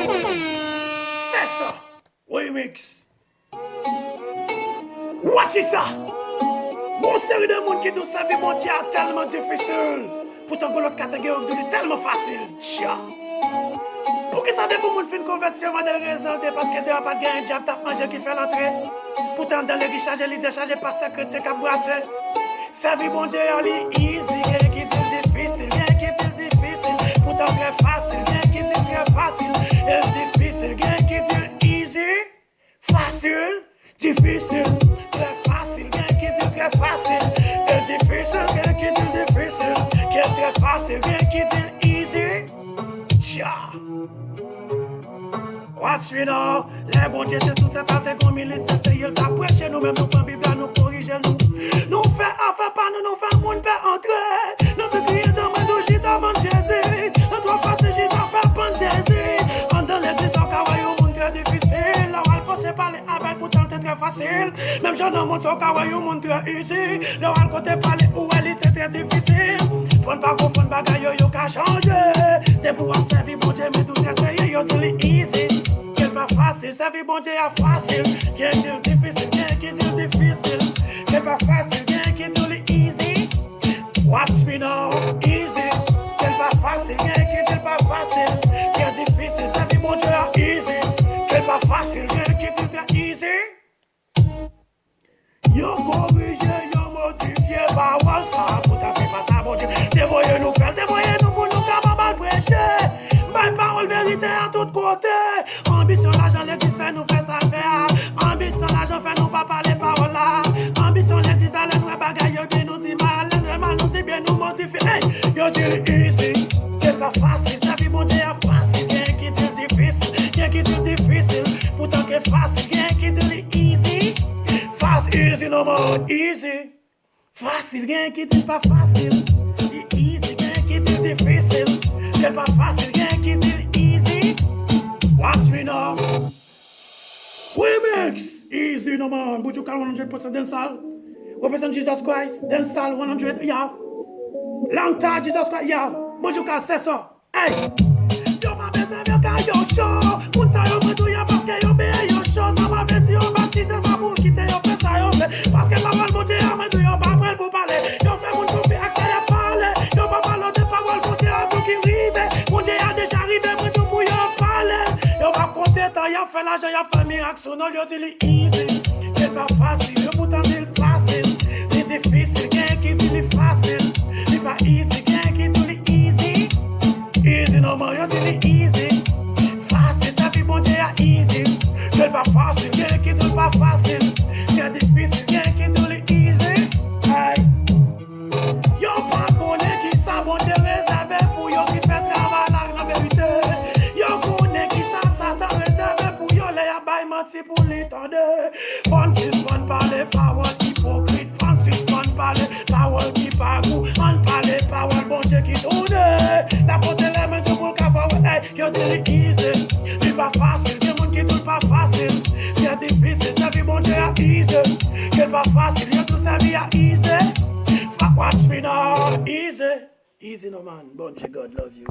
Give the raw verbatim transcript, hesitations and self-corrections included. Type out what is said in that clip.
Sè sa. Remix. Watch it sa. Gon seri de moun ki di w sèvi Bondye a tèlman difisil. Poutan gon lòt kategori ki di w li tèlman fasil. Tcha. Poukisa depi moun fin konvèti yo mande l rezon, l di paske deyò pa t gen dyab t ap manje ki fè l antre? Poutan anndan legliz chaje lidè, chaje pastè kretyen k ap brase. Sèvi Bondye a li easy, gen ki di l difisil, gen ki di l difisil. Poutan trè fasil, gen ki di l trè fasil. E l difisil, gen ki di l easy. Fasil, difisil, trè fasil, gen ki di l trè fasil. E l difisil, gen ki di l difisil. Gen trè fasil, gen ki di l easy. Tcha. Watch me now. Lè Bondye te sou tè a, te gon milis te seye l t ap preche. Nou menm nou pran Bib la, nou korije l, nou, nou fè afè pa nou, nou fè moun pè antre. Nou te kriye dan mwen dou chita vann Jezi. Nou twò fasil chita fè pann Jezi. Anndan legliz sa w ka wè yon moun trè difisil. Lè w al panse pale avè l, poutan l te trè fasil. Menm jan nan mond sa w ka wè yon moun trè easy. Lè w al kote pale, ou wè li te trè difisil. Fò n pa konfonn bagay yo, yo ka chanje. Depi w ap sèvi Bondye, men tout eseye, yo di li easy. Ke l pa fasil, sèvi Bondye a fasil. Gen di l difisil, gen ki di l difisil. Ke l pa fasil, gen ki di l easy. Watch me now, easy. Ke l pa fasil, gen ki di l pa fasil. Trè difisil, sèvi Bondye a easy. Ke l pa fasil, gen ki di l trè easy. Yo korije, yo modifye pawòl sa. Poutan se pa sa Bondye te voye nou fè. L te voye nou pou nou kapab al preche. Bay pawòl verite a tout kote. Anbisyon lajan legliz fè nou fè sa l fè a. Anbisyon lajan fè nou pa pale pawòl la. Anbisyon legliz a lè n wè bagay yo byen nou di mal, lè n wè mal nou di byen nou modifye. Ey, yo di li easy, ke l pa fasil, sèvi Bondye a fasil. Gen ki di l difisil, gen ki di l difisil. Poutan ke fasil, gen ki di li easy. Fast, easy, no man, easy. Fasil, gen ki di l pa fasil. Li easy, gen ki di l difisil. Ke l pa fasil, gen ki di l easy. Watch me now. Remix! Easy, no man. Buju Kal one hundred percent dancehall. Represent Jesus Christ, dancehall one hundred, yo. Long time Jesus Christ, yo. Buju Kal, sè sa. Ey! Yo pa bezwen vye kay yo cho. Moun sa yo mwen touye paske yo peye yo cho. Sa pa vle di yo batize, sa pou kite yo fè sa yo vle. Paske pawòl Bondye a mwen di yo pa pran l pou pale. Yo fè moun konfyans ak sa y ap pale. Yo pa pale de pawòl Bondye a tou ki rive. Bondye a deja rive, mwen di w pou yo pale. Yo p ap konte tan y ap fè lajan, y ap fè mirak sou non l, yo di li easy. Ke l pa fasil, yo poutan di l fasil. Li difisil, gen ki di li fasil. Li pa easy, gen ki di li easy. Easy, no man, yo di li easy. Fasil, sèvi Bondye a easy. Ke l pa fasil, gen ki di l pa fasil. Trè difisil, gen ki di li easy. Ay. Yo pa konnen kisa Bondye rezève pou yo ki fè travay la nan verite. Yo konnen kisa Satan rezève pou yo lè y ap bay manti pou li tande. Fò n sispann pale pawòl ipokrit. Fò n sispann pale pawòl ki pa gou. Ann pale pawòl Bondye ki tounen. N ap pote lè men tou pou l ka fè w, ey, yo di li easy. Li pa fasil, gen moun ki di l pa fasil. Trè difisil, sèvi Bondye a easy. Ke l pa fasil, yo tou sèvi a easy. Fa-, watch me now, easy. Easy, no man. Bondye, God love you.